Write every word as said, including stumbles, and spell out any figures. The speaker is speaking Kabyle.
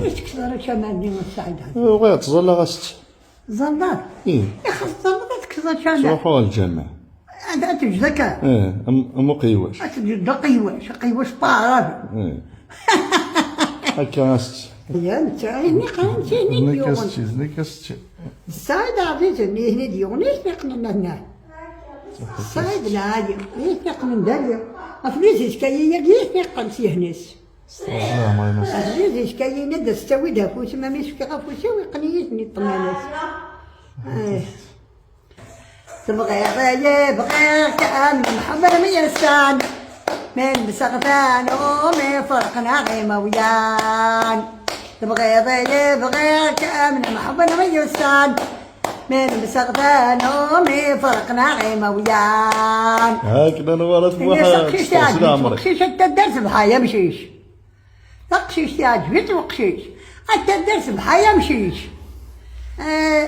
Ur tekkseḍ ara čaman-nni a Saɛid Ɛziz. Uɣiɣ ttẓallaɣ ass-tt. Ẓallat. Ih. Ixeẓẓer ad tekkseḍ čaman. Ttruḥuɣ ɣer lǧameɛ. Ad ad teǧǧ akka. Ih, am am uqiywac. Ad teǧǧ d aqiywac, aqiywac paɛrabi. Ih. Akka ass-tt. Ya netta, ini qan tini Nekk yuɣen. ass-tt, nekk ass-tt. Saɛid Ɛziz nni hni d yuɣen, i t-iqqnen anna. Saɛid Lɛali, i t-iqqnen dali. Ɣef les escaliers-agi i t-iqqen s yehnes. Ssṛeɣ leɛmer-ines. Ɣef les escaliers-nni ad as-tawi d afus, ma mi s-fkiɣ afus-iw iqqen-iyi-ten-id ṭṭmanas. Eh. Tebɣiḍ-iyi bɣiɣ-k am lemḥebber mi yessan. Mi nemseɣtan umi ferqen-aɣ imawlan. Tebɣiḍ-iyi bɣiɣ-k am lemḥebber mi yessan. Mi nemseɣtan umi ferqen-aɣ imawlan. Akken ad nwala Ini tfuḥ taqcict testeqsi iɛǧeb-itt leɛmer. Uqcic ad tadder tebḥa yamcic. Taqcict iɛǧeb-itt uqcic ad tadder tebḥa yamcic. Eh,